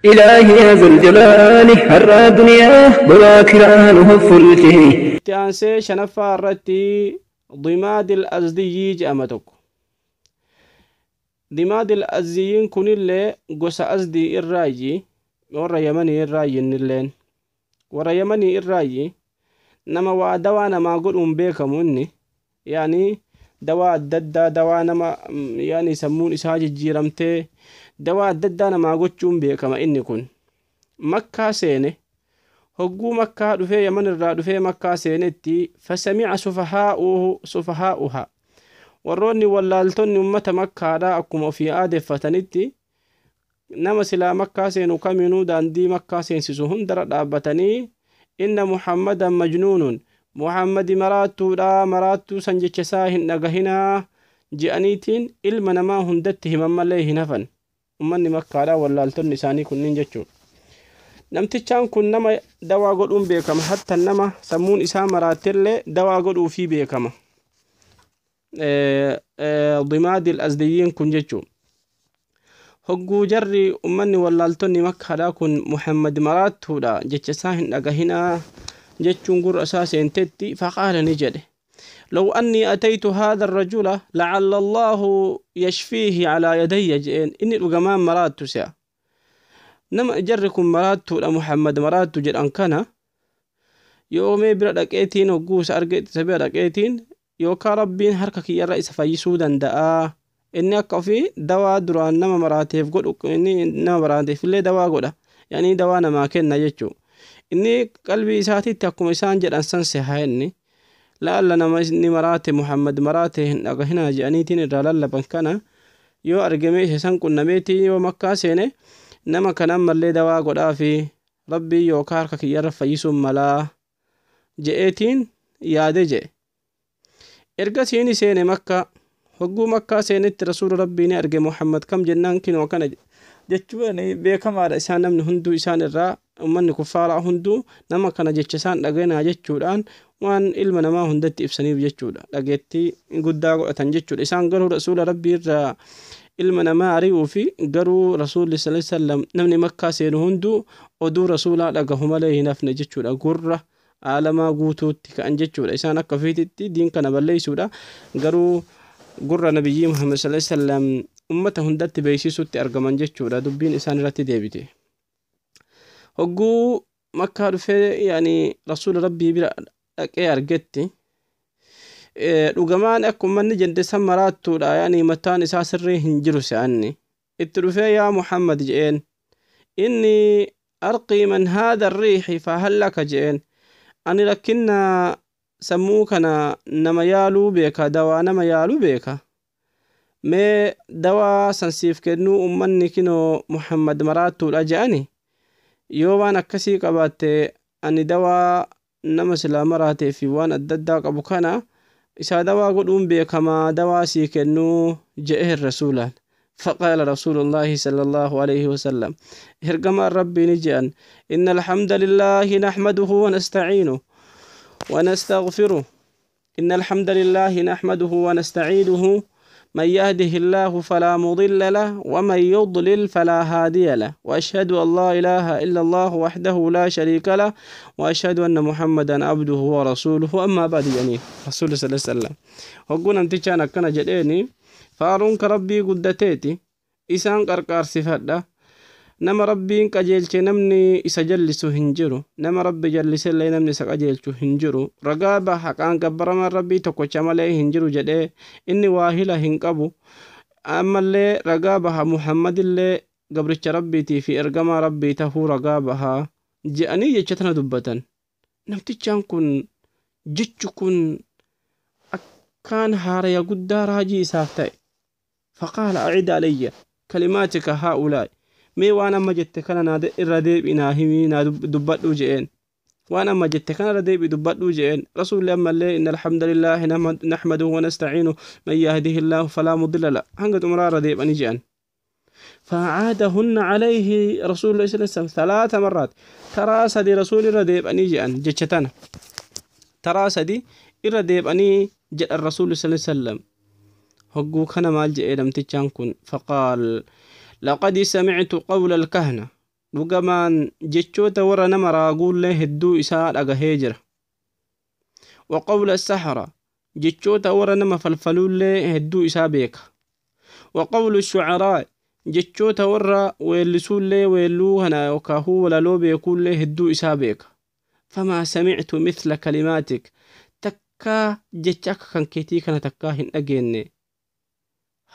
إلهي يا ذا الجلال هر دنيا بواكران فلته. Itti aansee shanaffaa irratti Dimaadil Azdiyyi jedhama tokko. Dimaadil Azdiyyiin kunillee gosa Azdii irraayyi, warra Yamanii irraayyi. Innilleen warra Yamanii irraayyi, nama waa dawaa namaa godhuun beekamu inni, yaani dawaa adda addaa, dawaa nama yaani sammuun isaa jijjiiramtee dawaa adda addaa namaa gochuun beekama. Inni kun Makkaa seene. Hogguu Makkaa dhufee, Yaman irraa dhufee Makkaa seenetti, fasami'a sufahaa'uha, warroonni wallaaltonni ummata Makkaadhaa akkuma ofii aadeffatanitti nama silaa Makkaa seenu kamiinuu daandii Makkaa seensisu hundara dhaabbatanii, inna Muhammadan majnuunun, Muhammadi maraattuudha, maraattuu san jecha isaa hin dhagahinaa je'aniitiin ilma namaa hundatti himan malee hin hafan, ummanni Makkaadhaa wallaaltonni isaanii kunniin jechuudha. Namtichaan kun nama dawaa godhuun beekama, hatta nama sammuun isaa maraattellee dawaa godhuufii beekama. Dimaadil Azdiyyiin kun jechuun hogguu jarri ummanni wallaaltonni Makkaadhaa kun Muhammad maraattuudha, jecha isaa hin dhagahinaa jechuun gurra isaa seentetti, faqaala, ni jedhe: لو أني أتيت هذا الرجل لعل الله يشفيه على يدي. جئين إني رقمان مرات سيا nama jarri kun maraattuudha, Muhammad maraattu jedhan kana, yoomee bira dhaqeetiin hogguu isa arge isa bira dhaqeetiin yookaan Rabbiin harka kiyyarra isa fayyisuu danda'a. Inni akka ofii dawaa duraan nama maraateef godhu, inni nama maraateef illee dawaa godha, yaani dawaa namaa kenna jechuu. Inni qalbii isaatitti akkuma isaan jedhan san seha. Inni laalla nama inni maraate, Muhammad maraate hin dhagahinaa jedhaniitiin irraa lallaban kana yoo argame isa san qunnameetiin yoo Makkaa seene nama kana ammallee dawaa godhaa fi Rabbii yookaan harka kiyyarra fayyisuun malaa je'eetiin yaade je'e. Ergasii ni seene Makkaa. Hogguu Makkaa seenetti rasuula Rabbii ni arge. Muhammad kam jennaan, kinoo kana jechuun beekamaadha. Isaan namni hunduu isaan irraa, ummanni kuffaaraa hunduu nama kana jecha isaan dhagahinaa jechuudhaan waan ilma namaa hundatti ibsaniif jechuudha. Dhageettii guddaa godhatan jechuudha. Isaan garuu rasuula Rabbii irraa ilma namaa ari'uu fi garuu rasuulli sallallahu alaihi wasallam namni Makkaa seenu hunduu oduu rasuulaa dhagahu malee hin hafne jechuudha. Gurra aalamaa guutuutti ka'an jechuudha. Isaan akka ofiititti diin kana balleessuudha, garuu gurra nabiyyii Muhammad sallallahu alaihi wasallam ummata hundatti beeksisuutti argaman jechuudha. Dubbiin isaan irratti deebite. Hogguu Makkaa dhufee yaani rasuula Rabbii bira dhaqee argetti, dhugamaan akkuma inni jenne san maraattuudha, yaani mataan isaa sirrii hin jiru se'anni. Itti dhufee, yaa Muhammad je'een, inni arqii man haadha riixi fahallaka je'een, ani rakkinna sammuu kana nama yaaluu beeka, dawaa nama yaaluu beeka, mee dawaa san siif kennuu, ummanni kinoo Muhammad maraattuudha je'ani, yoo waan akkasii qabaatte ani dawaa nama silaa maraatee fi waan adda addaa qabu kana isaa dawaa godhuun beekamaa, dawaa sii kennuu je'e rasuulaan. فقال رسول الله صلى الله عليه وسلم، هرقما ربي نجأن: إن الحمد لله نحمده ونستعينه ونستغفره، إن الحمد لله نحمده ونستعينه، من يهده الله فلا مضل له ومن يضلل فلا هادي له، وأشهد أن لا إله إلا الله وحده لا شريك له، وأشهد أن محمدا عبده ورسوله، أما بعد. يعني رسول صلى الله عليه وسلم هقول أنت كان جديني faaruun ka Rabbii guddateeti, isaan qarqaarsifadha. Nama Rabbiin qajeelche namni isa jallisu hin jiru, nama Rabbi jallisellee namni isa qajeelchu hin jiru. Ragaa baha haqaan gabbaramaan Rabbii tokkocha malee hin jiru jedhee, inni waahila hin qabu. Ammallee ragaa baha Muhammadillee gabricha Rabbiitii fi ergamaa Rabbii tahuu ragaa bahaa je'anii jecha tana dubbatan. Namtichaan kun jechu kun akkaan haaraya guddaa raajii isaaf ta'e. فقال: أعد علي كلماتك هؤلاء، mee waan amma jette kana naa irra deebi naa himii naa dubbadhuu je'een, waan amma jette kana irra deebi dubbadhuu je'een. Rasuulli ammallee: إن الحمد لله نحمده ونستعينه، من يهده الله فلا مضل له، hanga xumuraa irra deebanii je'an. فأعادهن عليه رسول الله صلى الله عليه وسلم ثلاث مرات، taraa sadi rasuul irra deebanii je'an. Jecha tana taraa sadi irra deebanii jedhan rasuulli صلى الله عليه وسلم. Hogguu kana maal jedhee namtichaan kun? فقال: لقد سمعت قول الكهنة. Dhugamaan jechoota warra nama raaguullee hedduu isaa dhagahee jira. Waqawla sahara, jechoota warra nama falfaluullee hedduu isaa beeka. Waqawlu shucaraa, jechoota warra weellisuullee weelluu kana yookaahuu walaloo beekuullee hedduu isaa beeka. Famaa samictu mithla kalimaatik, takkaa jecha akka kan keetii kana takkaa hin dhageenne.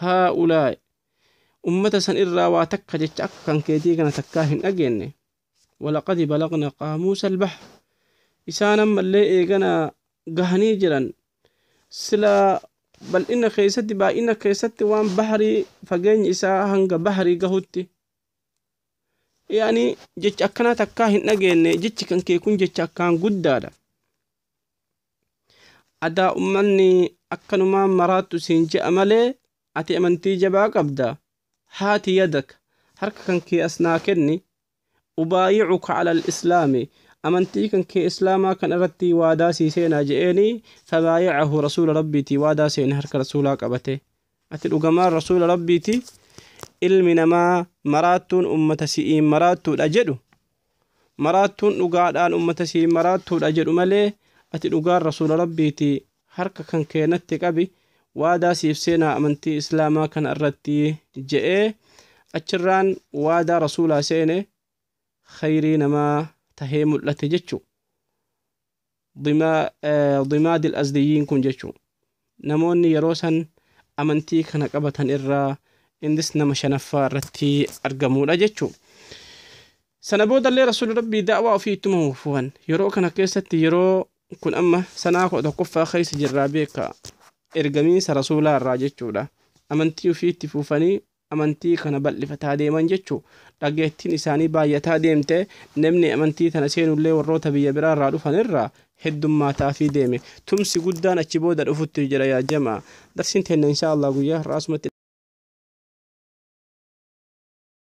Haa'ulaa'i, ummata san irraa waa takka jecha akka kan keetii kana takkaa hin dhageenne. Walaqad balagna qaamuusa albahr, isaan ammallee eegana gahanii jiran sila bal'ina keessatti, baay'ina keessatti, waan bahrii fageenyi isaa hanga bahrii gahutti. Yaani jecha akkanaa takkaa hin dhageenne, jechi kan kee kun jecha akkaan guddaadha. Adaa ummanni akkanumaan maraattu siin je'a malee ati amantii jabaa qabda. Haati yadak, harka kan kee as naa kenni. Ubaayicuka cala alislaami, amantii kan kee islaamaa kan irratti waadaa sii seenaa je'eeni. Fabaayacahu, rasuula rabbiiti waadaa seene, harka rasuulaa qabate. Ati dhugamaan rasuula rabbiiti, ilmi namaa maraattuun ummata si'iin maraattuudha jedhu, maraattuun dhugaadhaan ummata si'iin maraattuudha jedhu malee ati dhugaan rasuula rabbiiti, harka kan keenatti qabi, waadaa siif seenaa amantii islaamaa kana irratti je'ee. Achirraan waadaa rasuulaa seene, khayrii namaa tahee mul'ate jechu. Dimaadil Azdiyyiin kun jechu namoonni yeroo san amantii kana qabatan irraa innis nama shanaffaa irratti argamuudha jechu. Sana boodallee rasuulli rabbii da'waa ofii ittuma fufan. Yeroo kana keessatti, yeroo kun amma sanaa 11ffaa keessa jirraa beeka, ergamiinsa rasuulaa irraa jechuudha. Amantii ofii itti fufanii amantii kana bal'ifataa deeman jechuu. Dhageettiin isaanii baay'ataa deemte, namni amantii tana seenullee warroota biyya biraa irraa dhufan irraa heddummaataafii deeme. Tumsi guddaan achi booda dhufutti jira. Yaa jamaa, darsiin teenna insha Allah guyyaa har'aa asumatti.